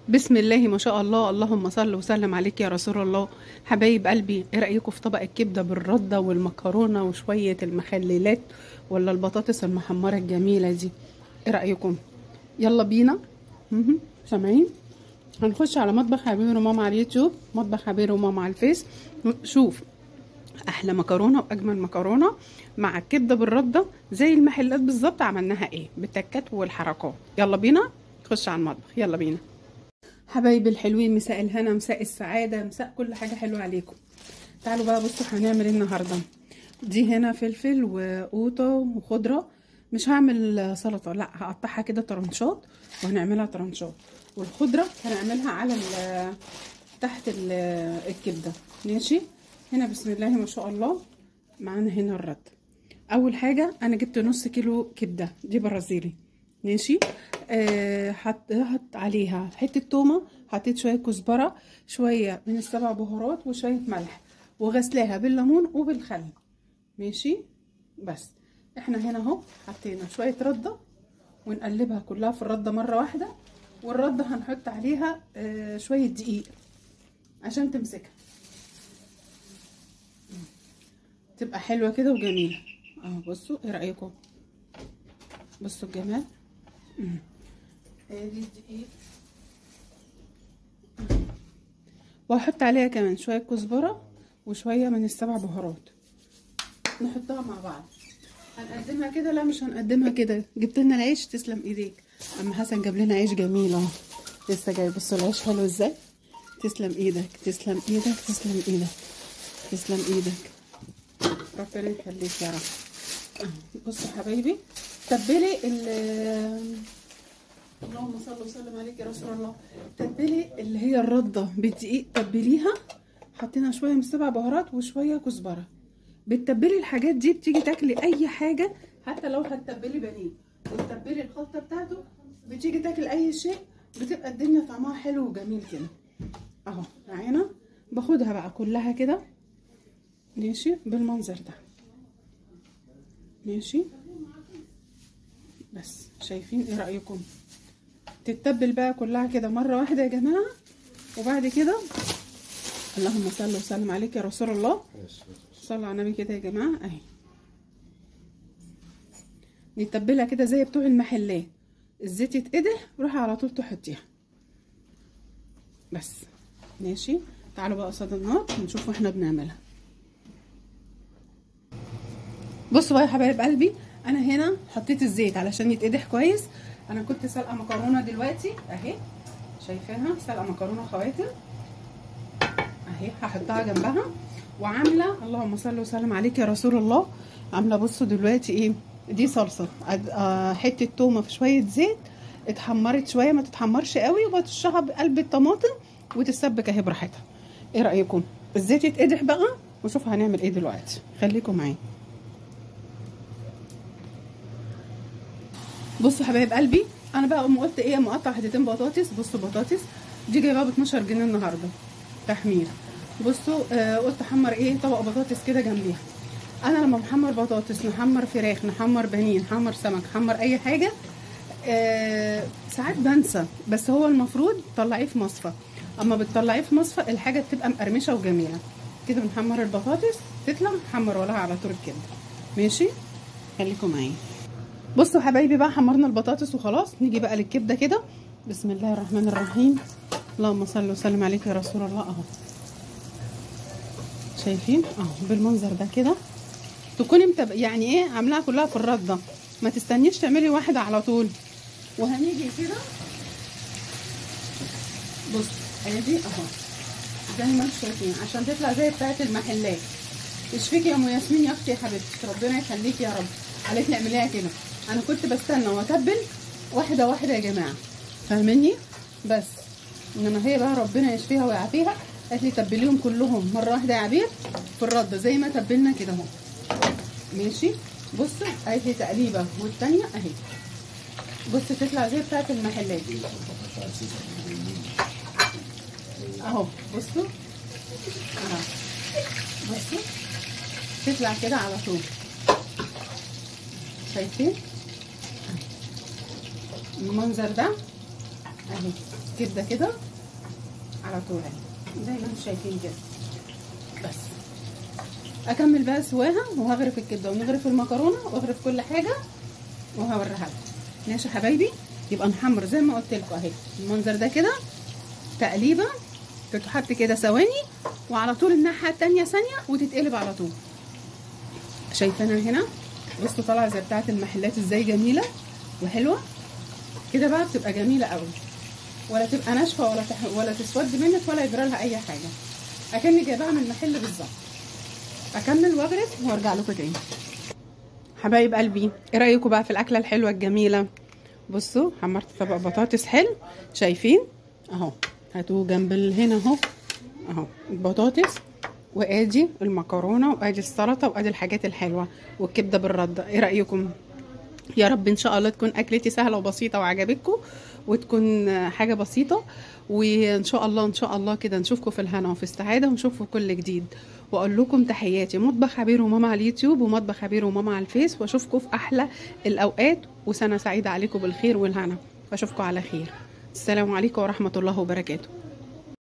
بسم الله ما شاء الله، اللهم صل وسلم عليك يا رسول الله. حبايب قلبي، ايه رايكم في طبق الكبده بالردة والمكرونه وشوية المخللات ولا البطاطس المحمره الجميلة دي؟ ايه رايكم؟ يلا بينا. سامعين؟ هنخش على مطبخ عبير وماما على اليوتيوب، مطبخ عبير وماما على الفيس. شوف احلى مكرونه واجمل مكرونه مع الكبده بالردة زي المحلات بالظبط، عملناها ايه بالتكات والحركات. يلا بينا نخش على المطبخ، يلا بينا. حبايبي الحلوين، مساء الهنا، مساء السعادة، مساء كل حاجة حلوة عليكم. تعالوا بقى بصوا هنعمل ايه النهارده. دي هنا فلفل وقوطه وخضره، مش هعمل سلطة، لا هقطعها كده طرنشات وهنعملها طرنشات، والخضره هنعملها على تحت الكبده. ماشي. هنا بسم الله ما شاء الله معانا هنا الرد. اول حاجة انا جبت نص كيلو كبده دي برازيلي، ماشي. حطيت عليها حتة تومة، حطيت شوية كزبره، شوية من السبع بهارات، وشوية ملح، وغسلاها بالليمون وبالخل. ماشي. بس احنا هنا اهو حطينا شوية رده ونقلبها كلها في الردة مرة واحدة، والرده هنحط عليها شوية دقيق عشان تمسكها تبقى حلوة كده وجميلة. اهو بصوا، ايه رايكم؟ بصوا الجمال. ادي الدقيق، وهحط عليها كمان شوية كزبره وشوية من السبع بهارات، نحطها مع بعض. هنقدمها كده؟ لا مش هنقدمها كده. جبت لنا العيش، تسلم ايديك عم حسن، جاب لنا عيش جميل اهو، لسه جاي. بصوا العيش حلو ازاي. تسلم ايدك، تسلم ايدك، تسلم ايدك، تسلم ايدك، ربنا يخليك يا رب. بصوا حبايبي، تبلي اللهم صل وسلم عليك يا رسول الله. تبلي اللي هي الردة بالدقيق، تبليها. حطينا شوية من السبع بهارات وشوية كزبره. بتتبلي الحاجات دي، بتيجي تاكلي اي حاجة، حتى لو هتتبلي بانيه وتتبلي الخلطة بتاعته، بتيجي تاكل اي شيء بتبقى الدنيا طعمها حلو وجميل كده اهو. معانا باخدها بقى كلها كده، ماشي، بالمنظر ده. ماشي. بس شايفين؟ ايه رايكم؟ تتبل بقى كلها كده مرة واحدة يا جماعة، وبعد كده اللهم صل وسلم عليك يا رسول الله، صلوا على النبي كده يا جماعة. اهي نتبلها كده زي بتوع المحلات، الزيت يتقدح روحي على طول تحطيها بس. ماشي. تعالوا بقى قصاد النار نشوف واحنا بنعملها. بصوا بقى يا حبايب قلبي، انا هنا حطيت الزيت علشان يتقدح كويس. انا كنت سلقه مكرونه دلوقتي اهي، شايفينها سلقه مكرونه خواتم اهي، هحطها جنبها. وعامله اللهم صل وسلم عليك يا رسول الله، عامله بصوا دلوقتي ايه دي صلصه، حتة تومة في شوية زيت، اتحمرت شوية، ما تتحمرش قوي، وبتشها بقلب الطماطم وتتسبك اهي براحتها. ايه رايكم؟ الزيت يتقدح بقى وشوف هنعمل ايه دلوقتي، خليكم معايا. بصوا حبايب قلبي، انا بقى قلت ايه، مقطع حتتين بطاطس. بصوا بطاطس دي جايباها ب 12 جنيه النهارده تحمير. بصوا قلت احمر ايه طبق بطاطس كده جنبيها. انا لما بحمر بطاطس، نحمر فراخ، نحمر بانيه، نحمر سمك، نحمر اي حاجة، ساعات بنسى، بس هو المفروض تطلعيه في مصفى. اما بتطلعيه في مصفى الحاجة بتبقى مقرمشه وجميلة كده. بنحمر البطاطس تطلع نحمر وراها على طول كده. ماشي، خليكم معايا. بصوا حبايبي بقى، حمرنا البطاطس وخلاص، نيجي بقى للكبده كده. بسم الله الرحمن الرحيم، اللهم صل وسلم عليك يا رسول الله. اهو شايفين اهو بالمنظر ده كده. تكوني يعني ايه عاملاها كلها في الردة، ما تستنيش تعملي واحدة على طول. وهنيجي كده بصوا ادي اهو زي ما انتم شايفين، عشان تطلع زي بتاعه المحلات. اشفيكي يا ام ياسمين يا اختي يا حبيبتي، ربنا يخليكي يا رب. قالت لي اعمليها كده، انا كنت بستنى واتبل واحدة واحدة يا جماعة، فاهميني؟ بس انما هي بقى ربنا يشفيها ويعافيها، قالت لي تبليهم كلهم مرة واحدة يا عبير في الردة زي ما تبلنا كده اهو. ماشي. بصوا قالت لي تقليبه والثانية اهي، بصوا تطلع زي بتاعه المحلات اهو. بصوا اهو، بصوا تطلع كده على طول. شايفين المنظر ده اهي؟ الكبده كده على طول اهي زي ما انتم شايفين كده. بس اكمل بقى سواها، وهغرف الكبده ونغرف المكرونه واغرف كل حاجة وهوريها لكم. ماشي يا حبايبي، يبقى نحمر زي ما قلت لكم اهي المنظر ده كده، تقليبه تتحط كده ثواني، وعلى طول الناحية التانية ثانية وتتقلب على طول. شايفينها هنا؟ بصوا طالعه زي بتاعه المحلات ازاي، جميلة وحلوه كده بقى، بتبقى جميلة قوي، ولا تبقى ناشفة ولا تسود منك ولا يجرى لها اي حاجة، اكني جايباها من المحل بالظبط. اكمل واغرف وارجع لكم تاني. حبايب قلبي، ايه رايكم بقى في الاكلة الحلوة الجميلة؟ بصوا حمرت طبق بطاطس حلو، شايفين اهو، هاتوه جنب هنا اهو، اهو البطاطس، وادي المكرونه، وادي السلطة، وادي الحاجات الحلوة، والكبده بالردة. ايه رايكم؟ يا رب ان شاء الله تكون اكلتي سهلة وبسيطة وعجبتكم، وتكون حاجة بسيطة، وان شاء الله ان شاء الله كده نشوفكم في الهنا وفي السعادة، ونشوفكم كل جديد. واقول لكم تحياتي مطبخ عبير وماما على اليوتيوب، ومطبخ عبير وماما على الفيس، واشوفكم في احلى الاوقات، وسنة سعيدة عليكم بالخير والهنا، واشوفكم على خير. السلام عليكم ورحمة الله وبركاته.